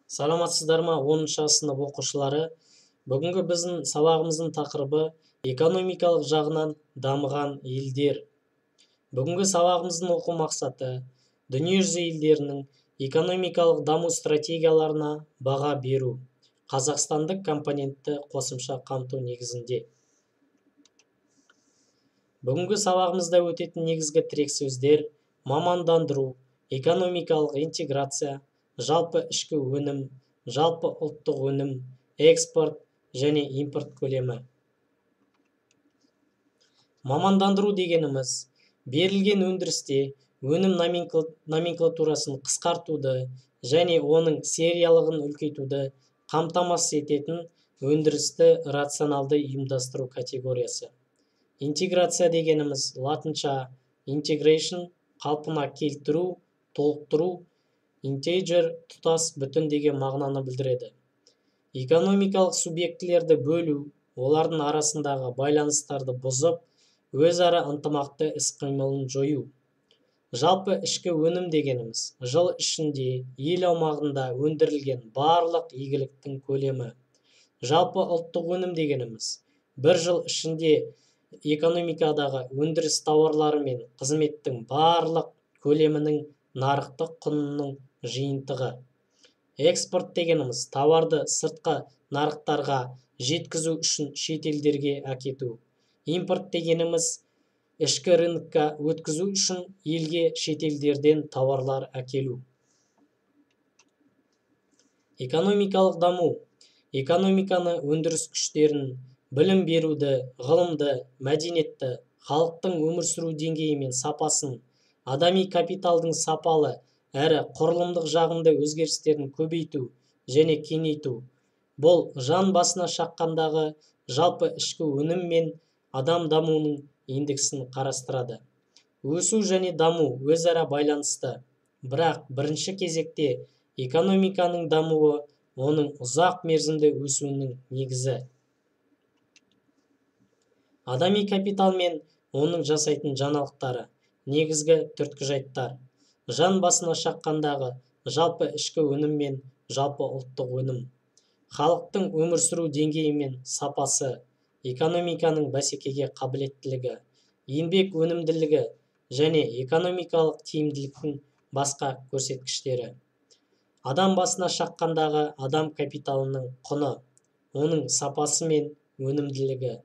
Саламатсыздар ма, 10-шы сынып оқушылары? Бүгінгі біздің сабағымыздың тақырыбы экономикалық жағынан дамыған елдер. Бүгінгі сабағымыздың оқу мақсаты дүниежүзі елдерінің экономикалық даму стратегияларына баға беру, қазақстандық компонентті қосымша қамту негізінде. Бүгінгі сабағымызда өтетін негізгі тірек сөздер: мамандандыру, экономикалық интеграция, жалпы ішкі өнім, жалпы ұлттық өнім, экспорт және импорт көлемі. Мамандандыру дегеніміз берілген өндірісте өнім номенклатурасын қысқартуды және оның сериялығын үлкейтуді қамтамасыз ететін өндірісті рационалды ұйымдастыру категориясы. Интеграция дегеніміз латынша integration, қалпына келтіру, толықтыру, интегер тұтас бүтін деген мағынаны білдіреді. Экономикалық субъектілерді бөлу, олардың арасындағы байланыстарды бұзып, өзара ынтымақты іс-қимылын жою. Жалпы ішкі өнім дегеніміз жыл ішінде ел аумағында өндірілген барлық игіліктің көлемі. Жалпы ұлттық өнім дегеніміз бір жыл ішінде экономикадағы өндіріс тауарлары мен қызметтің барлық көлемінің нарықтық құнының жиынтығы. Экспорт дегеніміз тауарды сыртқы нарықтарға жеткізу үшін шетелдерге әкету. Импорт дегеніміз ішкі рынокқа өткізу үшін елге шетелдерден тауарлар әкелу. Экономикалық даму экономиканы, өндіріс күштерін, білім беруді, ғылымды, мәдениетті, халықтың өмір сүру деңгейі мен сапасын, адами капиталдың сапалы әрі құрылымдық жағымды өзгерістерін көбейту және кеңейту. Бұл жан басына шаққандағы жалпы ішкі өнім мен адам дамуының индексін қарастырады. Өсу және даму өзара байланысты, бірақ бірінші кезекте экономиканың дамуы оның ұзақ мерзімді өсуінің негізі. Адами капитал мен оның жасайтын жаңалықтары, негізгі түрткі жайттар. Жан басына шаққандағы жалпы ішкі өнім мен жалпы ұлттық өнім, халықтың өмір сүру деңгейі мен сапасы, экономиканың бәсекеге қабілеттілігі, еңбек өнімділігі және экономикалық тиімділіктің басқа көрсеткіштері. Адам басына шаққандағы адам капиталының құны, оның сапасы мен өнімділігі,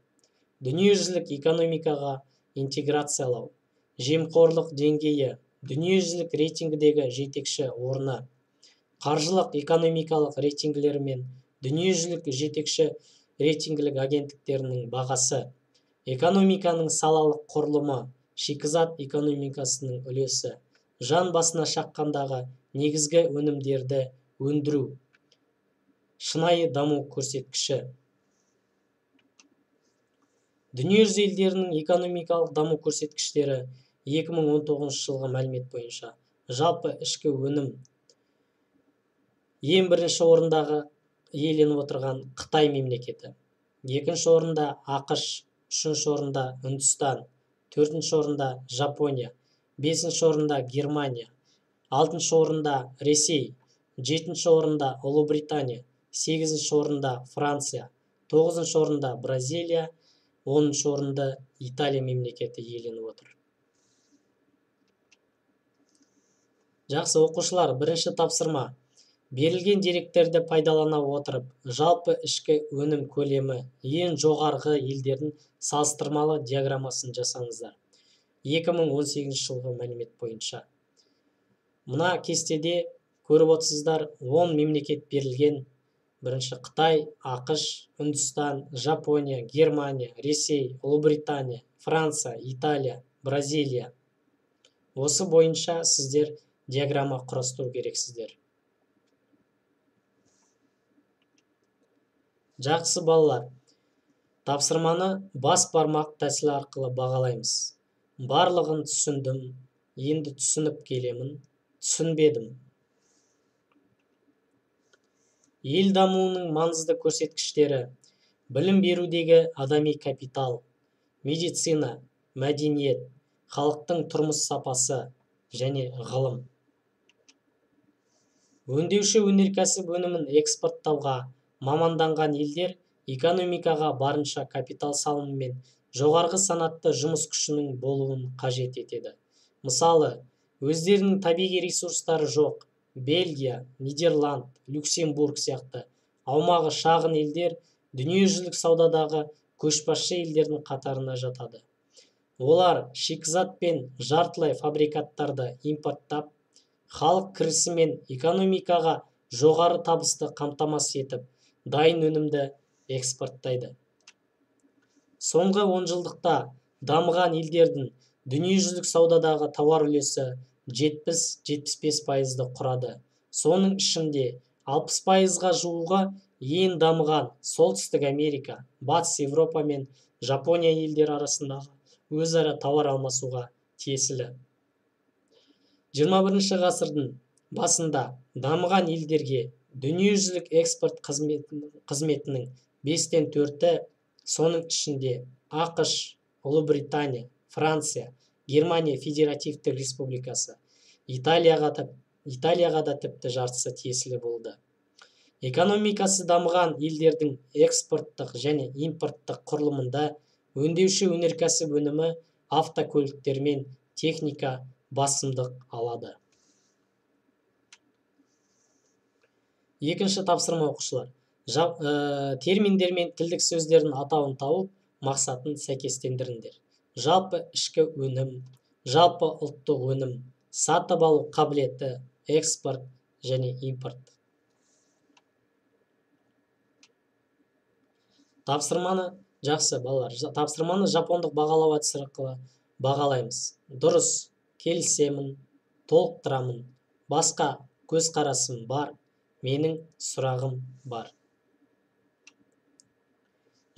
дүниежүзілік экономикаға интеграциялау, жемқорлық деңгейі, дүниежүзілік рейтингідегі жетекші орны, қаржылық экономикалық рейтингілер мен дүниежүзілік жетекші рейтингілік агенттіктерінің бағасы, экономиканың салалық құрылымы, шикізат экономикасының үлесі, жан басына шаққандағы негізгі өнімдерді өндіру, шынайы даму көрсеткіші. Дүниежүзі елдерінің экономикалық даму көрсеткіштері 2019 жылғы мәлімет бойынша жалпы ішкі өнім ең бірінші орындағы иеленіп отырған Қытай мемлекеті, екінші орында АҚШ, үшінші орында Үндістан, төртінші орында Жапония, бесінші орында Германия, алтыншы орында Ресей, жетінші орында Ұлыбритания, сегізінші орында Франция, тоғызыншы орында Бразилия, 10-шы орында Италия мемлекеті иеленіп отыр. Жақсы оқушылар, бірінші тапсырма. Берілген деректерді пайдалана отырып, жалпы ішкі өнім көлемі ең жоғарғы елдердің салыстырмалы диаграммасын жасаңыздар. 2018 жылғы мәлімет бойынша. Мына кестеде көріп отырсыздар, 10 мемлекет берілген. Бірінші Қытай, АҚШ, Үндістан, Жапония, Германия, Ресей, Ұлыбритания, Франция, Италия, Бразилия. Осы бойынша сіздер диаграмма құрастыру керексіздер. Жақсы балалар, тапсырманы бас бармақ тәсілі арқылы бағалаймыз. Барлығын түсіндім, енді түсініп келемін, түсінбедім. Ел дамуының маңызды көрсеткіштері: білім берудегі адами капитал, медицина, мәдениет, халықтың тұрмыс сапасы және ғылым. Өңдеуші өнеркәсіп өнімін экспорттауға маманданған елдер экономикаға барынша капитал салымы мен жоғарғы санатты жұмыс күшінің болуын қажет етеді. Мысалы, өздерінің табиғи ресурстары жоқ Бельгия, Нидерланд, Люксембург сияқты аумағы шағын елдер дүниежүзілік саудадағы көшбасшы елдердің қатарына жатады. Олар шикізат пен жартылай фабрикаттарды импорттап, халық кірісі мен экономикаға жоғары табысты қамтамасыз етіп, дайын өнімді экспорттайды. Соңғы онжылдықта дамыған елдердің дүниежүзілік саудадағы тауар үлесі 70-75% құрады. Соның ішінде 60%-ға жуығы ең дамыған Солтүстік Америка, Батыс Еуропа мен Жапония елдері арасындағы өзара тауар алмасуға тиесілі. 21 ғасырдың басында дамыған елдерге дүниежүзілік экспорт қызметінің 4/5-і, соның ішінде АҚШ, Ұлыбритания, Франция, Германия Федеративтік Республикасы, Италияға да тіпті жартысы тиесілі болды. Экономикасы дамыған елдердің экспорттық және импорттық құрылымында өңдеуші өнеркәсіп өнімі, автокөліктер мен техника басымдық алады. Екінші тапсырма, оқушылар. Терминдер мен тілдік сөздердің атауын тауып, мақсатын сәйкестендіріңдер. Жалпы ішкі өнім, жалпы ұлттық өнім, сатып алу қабілеті, экспорт және импорт. Тапсырманы жақсы, балалар. Тапсырманы жапондық бағалау әдісі арқылы бағалаймыз. Дұрыс, келісемін, толықтырамын, басқа көзқарасым бар, менің сұрағым бар.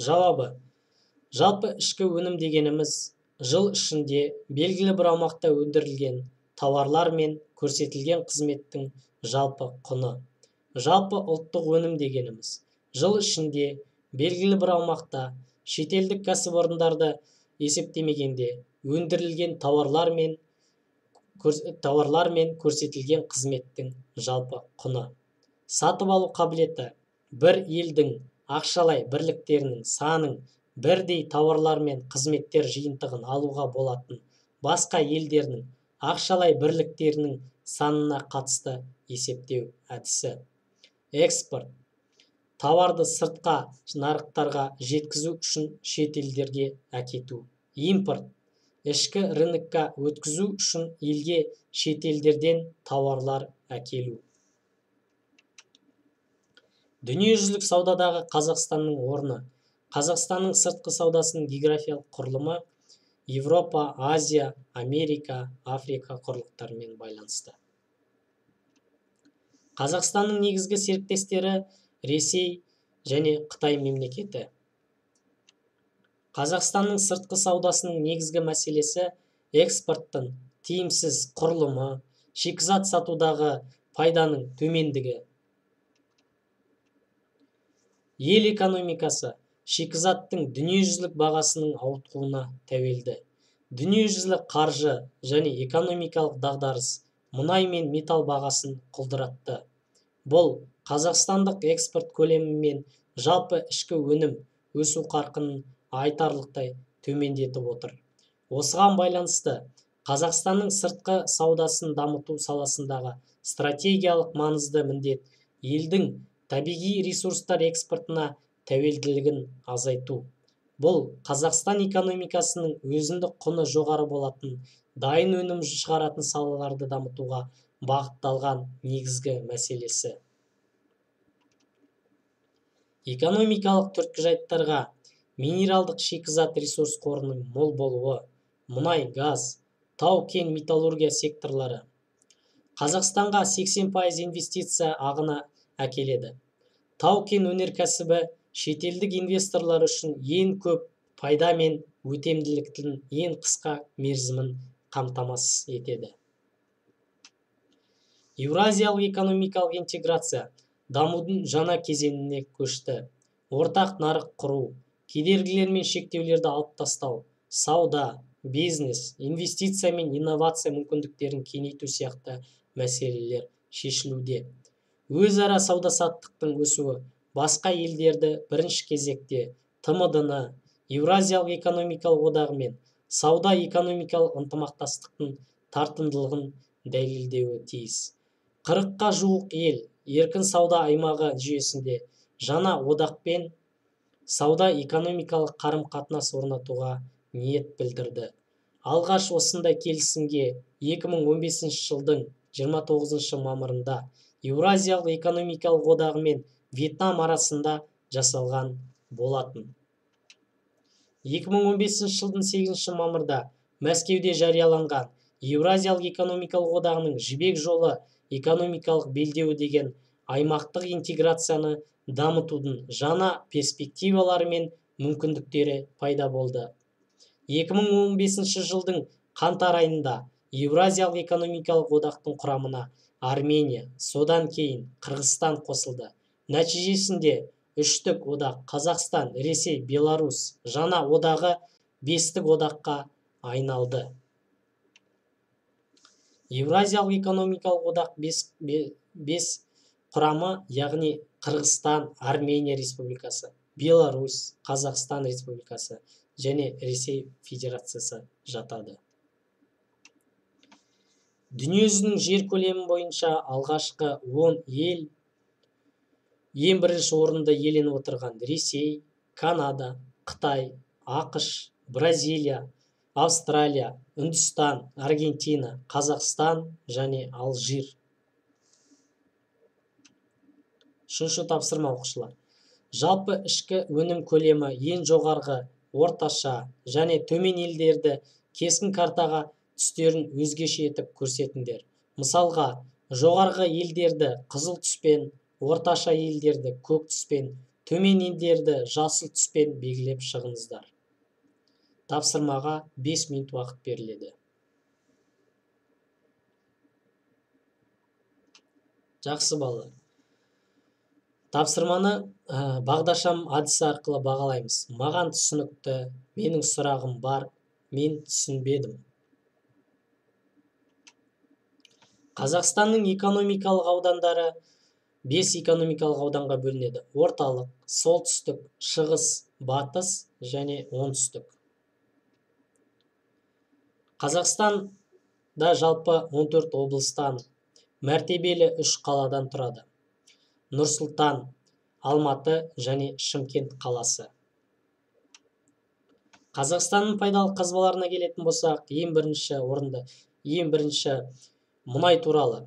Жауабы. Жалпы ішкі өнім дегеніміз жыл ішінде белгілі бір аумақта өндірілген тауарлар мен көрсетілген қызметтің жалпы құны. Жалпы ұлттық өнім дегеніміз жыл ішінде белгілі бір аумақта шетелдік кәсіпорындарды есептемегенде өндірілген тауарлар мен көрсетілген қызметтің жалпы құны. Сатып алу қабілеті бір елдің ақшалай бірліктерінің санын бірдей тауарлар мен қызметтер жиынтығын алуға болатын басқа елдердің ақшалай бірліктерінің санына қатысты есептеу әдісі. Экспорт тауарды сыртқа нарықтарға жеткізу үшін шет елдерге әкету. Импорт ішкі рынокқа өткізу үшін елге шет елдерден тауарлар әкелу. Дүниежүзілік саудадағы Қазақстанның орны. Қазақстанның сыртқы саудасының географиялық құрылымы Европа, Азия, Америка, Африка құрлықтарымен байланысты. Қазақстанның негізгі серіктестері Ресей және Қытай мемлекеті. Қазақстанның сыртқы саудасының негізгі мәселесі экспорттың тиімсіз құрылымы, шикізат сатудағы пайданың төмендігі. Ел экономикасы шикізаттың дүниежүзілік бағасының ауытқуына тәуелді. Дүниежүзілік қаржы және экономикалық дағдарыс мұнай мен металл бағасын құлдыратты. Бұл қазақстандық экспорт көлемі мен жалпы ішкі өнім өсу қарқынын айтарлықтай төмендетіп отыр. Осыған байланысты Қазақстанның сыртқы саудасын дамыту саласындағы стратегиялық маңызды міндет елдің табиғи ресурстар экспортына тәуелділігін азайту. Бұл Қазақстан экономикасының өзіндік құны жоғары болатын, дайын өнім шығаратын салаларды дамытуға бағытталған негізгі мәселесі. Экономикалық түрткі жайттарға минералдық шикізат ресурс қорының мол болуы, мұнай, газ, тау-кен металлургия секторлары Қазақстанға 80% инвестиция ағыны әкеледі. Тау-кен өнеркәсібі шетелдік инвесторлар үшін ең көп пайда мен өтемділіктің ең қысқа мерзімін қамтамасыз етеді. Еуразиялық экономикалық интеграция дамудың жаңа кезеңіне көшті. Ортақ нарық құру, кедергілер мен шектеулерді алып тастау, сауда, бизнес, инвестиция мен инновация мүмкіндіктерін кеңейту сияқты мәселелер шешілуде. Өзара сауда-саттықтың өсуі басқа елдерді бірінші кезекте ТМД-ны, Еуразиялық экономикалық одағы мен сауда-экономикалық ынтымақтастықтың тартымдылығын дәлелдеуі тиіс. 40-қа жуық ел еркін сауда аймағы жүйесінде жаңа одақпен сауда-экономикалық қарым-қатынас орнатуға ниет білдірді. Алғаш осындай келісімге 2015 жылдың 29 мамырында Еуразиялық экономикалық одағы мен Вьетнам арасында жасалған болатын. 2015 жылдың 8 мамырда Мәскеуде жарияланған Еуразиялық экономикалық одағының Жібек жолы экономикалық белдеуі деген аймақтық интеграцияны дамытудың жаңа перспективалары мен мүмкіндіктері пайда болды. 2015 жылдың қаңтар айында Еуразиялық экономикалық одақтың құрамына Армения, содан кейін Қырғызстан қосылды. Нәтижесінде үштік одақ Қазақстан, Ресей, Беларусь жаңа одағы бестік одаққа айналды. Еуразиялық экономикалық одақ бес құрамы, яғни Қырғызстан, Армения Республикасы, Беларусь, Қазақстан Республикасы және Ресей Федерациясы жатады. Дүниежүзінің жер көлемі бойынша алғашқы 10 ел ең бірінші орынды иеленіп отырған Ресей, Канада, Қытай, АҚШ, Бразилия, Австралия, Үндістан, Аргентина, Қазақстан және Алжир. Үшінші тапсырма, оқушылар. Жалпы ішкі өнім көлемі ең жоғарғы, орташа және төмен елдерді кескін картаға түстерін өзгеше етіп көрсетіңдер. Мысалға, жоғарғы елдерді қызыл түспен, орташа елдерді көк түспен, төмен елдерді жасыл түспен белгілеп шығыңыздар. Тапсырмаға 5 минут уақыт беріледі. Жақсы, балалар. Тапсырманы бағдаршам әдісі арқылы бағалаймыз. Маған түсінікті, менің сұрағым бар, мен түсінбедім. Қазақстанның экономикалық аудандары 5 экономикалық ауданға бөлінеді. Орталық, солтүстік, шығыс, батыс және оңтүстік. Қазақстанда жалпы 14 облыстан, мәртебелі 3 қаладан тұрады. Нұр-Сұлтан, Алматы және Шымкент қаласы. Қазақстанның пайдалы қазбаларына келетін болсақ, ең бірінші орынды, ең бірінші мұнай туралы.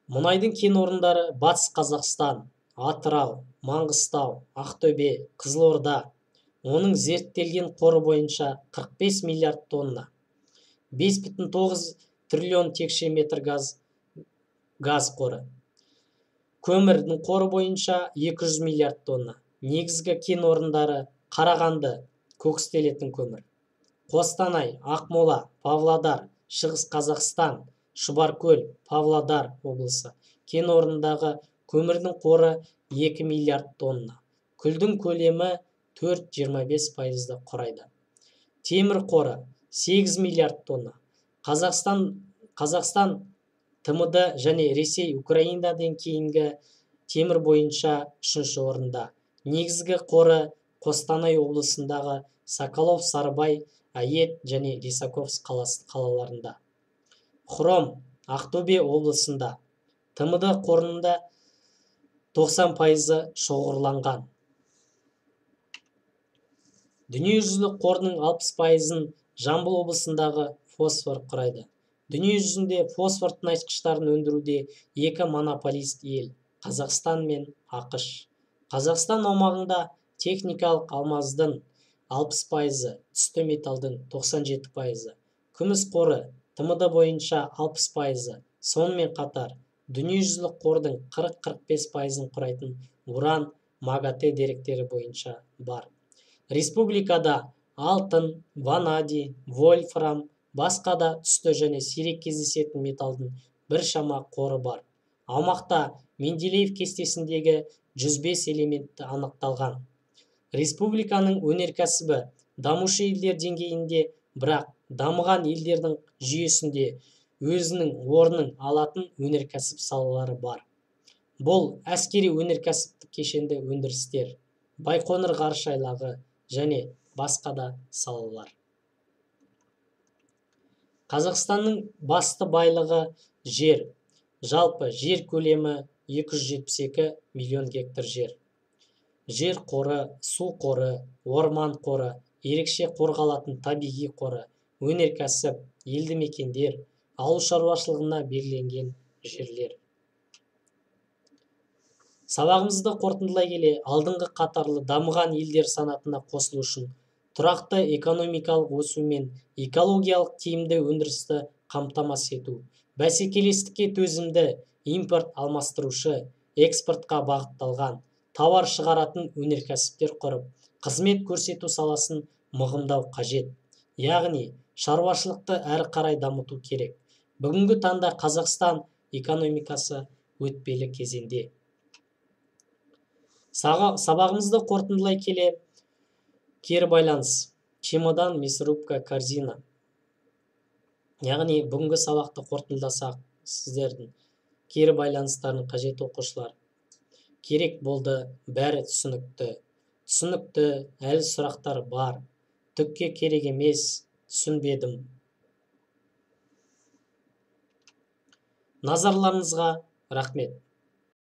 Мұнайдың кен орындары Батыс Қазақстан, Атырау, Маңғыстау, Ақтөбе, Қызылорда. Оның зерттелген қоры бойынша 45 миллиард тонна, 5,9 триллион текше метр газ қоры. Көмірдің қоры бойынша 200 миллиард тонна. Негізгі кен орындары Қарағанды, көкстелетін көмір. Қостанай, Ақмола, Павлодар, Шығыс Қазақстан, Шұбаркөл, Павлодар облысы. Кен орнындағы көмірдің қоры 2 миллиард тонна. Күлдің көлемі 4,25%-ды құрайды. Темір қоры 8 миллиард тонна. Қазақстан ТМД және Ресей, Украинадан кейінгі темір бойынша 3-ші орында. Негізгі қоры Қостанай облысындағы Соколов, Сарыбай, Әйет және Лисаковск қалаларында. Хром Ақтөбе облысында. ТМД қорында 90% шоғырланған. Дүниежүзілік қордың 60%-ын Жамбыл облысындағы фосфор құрайды. Дүниежүзінде фосфор тыңайтқыштарын өндіруде екі монополист ел Қазақстан мен АҚШ. Қазақстан аумағында техникалық алмаздың 60%, түсті металдың 97%, күміс қоры ТМД бойынша 60%, сонымен қатар дүниежүзілік қордың 40-45%-ын құрайтын уран, МАГАТЭ деректері бойынша бар. Республикада алтын, ванадий, вольфрам, басқа да түсті және сирек кездесетін металдың біршама қоры бар. Аумақта Менделеев кестесіндегі 105 элементті анықталған. Республиканың өнеркәсібі дамушы елдер деңгейінде, бірақ дамыған елдердің жүйесінде өзінің орнын алатын өнеркәсіп салалары бар. Бұл әскери өнеркәсіптік кешенді өндірістер, Байқоңыр ғарыш айлағы және басқа да салалар. Қазақстанның басты байлығы жер. Жалпы жер көлемі 272 миллион гектар жер. Жер қоры, су қоры, орман қоры, ерекше қорғалатын табиғи қоры, өнеркәсіп, елді мекендер, ауыл шаруашылығына белгіленген жерлер. Сабағымызды қорытындылай келе, алдыңғы қатарлы дамыған елдер санатына қосылу үшін тұрақты экономикалық өсу мен экологиялық тиімді өндірісті қамтамасыз ету, бәсекелестікке төзімді, импорт алмастырушы, экспортқа бағытталған, тауар шығаратын өнеркәсіптер құрып, қызмет көрсету саласын мығымдау қажет. Яғни, шаруашылықты әрі қарай дамыту керек. Бүгінгі таңда Қазақстан экономикасы өтпелі кезеңде. Сабағымызды қорытындылай келе, кері байланыс, чемодан, мясорубка, корзина. Яғни, бүгінгі сабақты қорытындыласақ, сіздердің кері байланыстарын қажет оқушылар. Керек болды, бәрі түсінікті. Түсінікті, әлі сұрақтар бар. Түкке керек емес, түсінбедім. Назарларыңызға рахмет.